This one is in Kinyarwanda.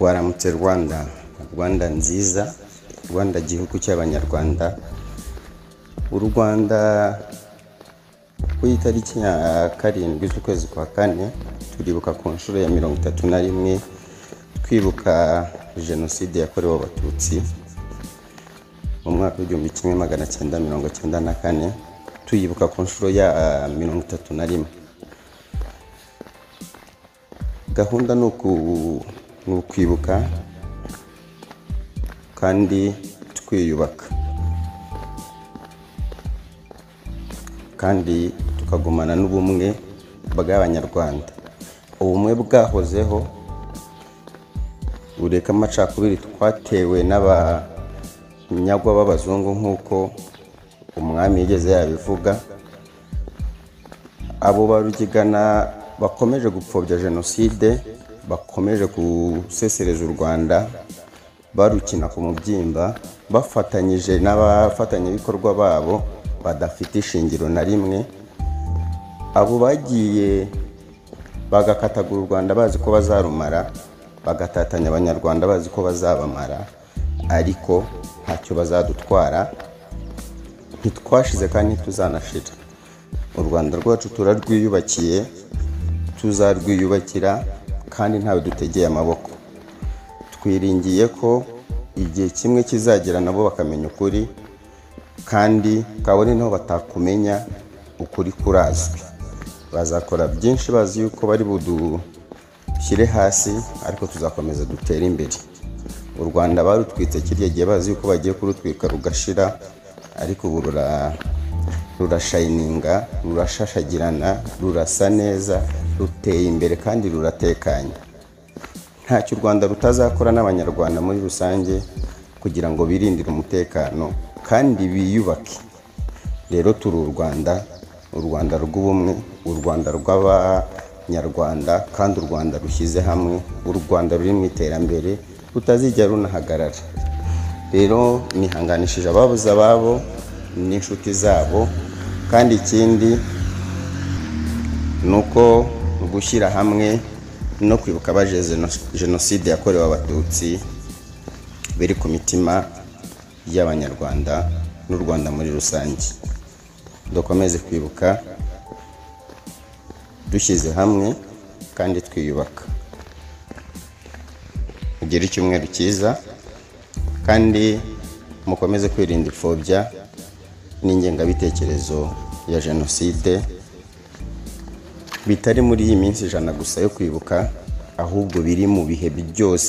Waramutse Rwanda, Rwanda nziza, Rwanda gihugu cy'Abanyarwanda. U Rwanda ku itariki ya 7 z'ukwezi kwa 4 turibuka ku nshuro ya 31 twibuka Jenoside yakorewe Abatutsi mu mwaka w'1994, tuyibuka ku nshuro ya 31. Gahunda ni ukwibuka kandi twiyubaka, kandi tukagumana n'ubumwe bw'Abanyarwanda. Ubumwe bwahozeho, ureka amacakubiri twatewe n'abanyagwa b'abazungu nk'uko umwami yigeze yabivuga. Abo barugigana bakomeje gupfobya Jenoside, bakomeje gusesereza u Rwanda barukina ku mubyimba, bafatanyije n'abafatanyabikorwa babo badafite ishingiro na rimwe. Abo bagiye bagakatagura u Rwanda bazi ko bazarumara, bagatatanya Abanyarwanda bazi ko bazabamara, ariko ntacyo bazadutwara. Ntitwashize kandi ntituzanashira. U Rwanda rwacu turarwiyubakiye, tuzarwiyubakira kandi ntawe dutegeye amaboko. Twiringiye ko igihe kimwe kizagera nabo bakamenya ukuri, kandi kabone naho batakumenya ukuri kurazwi. Bazakora byinshi bazi yuko bari budushyire hasi, ariko tuzakomeza dutere imbere. U Rwanda barutwitse kirya gihe bazi yuko bagiye kurutwika rugashira, ariko ubu rurashayininga, rurashashagirana, rurasa neza, ruteye imbere kandi ruratekanye. Ntacyo u Rwanda rutazakora n'Abanyarwanda muri rusange kugira ngo birindire umutekano kandi biyubake. Rero turi u Rwanda, u Rwanda rw'ubumwe, u Rwanda rw'Abanyarwanda, kandi u Rwanda rushyize hamwe, u Rwanda ruri mu iterambere rutazigera runahagarara. Rero nihanganishije ababuze ababo n'inshuti zabo, kandi ikindi ni uko gushyira hamwe no kwibuka abazize Jenoside yakorewe Abatutsi biri ku mitima y'Abanyarwanda n'u Rwanda muri rusange. Dukomeze kwibuka dushyize hamwe kandi twiyubaka. Mugire icyumweru cyiza kandi mukomeze kwirinda ipfobya n'ingengabitekerezo ya Jenoside, bitari muri iyi minsi 100 gusa yo kwibuka, ahubwo biri mu bihe byose.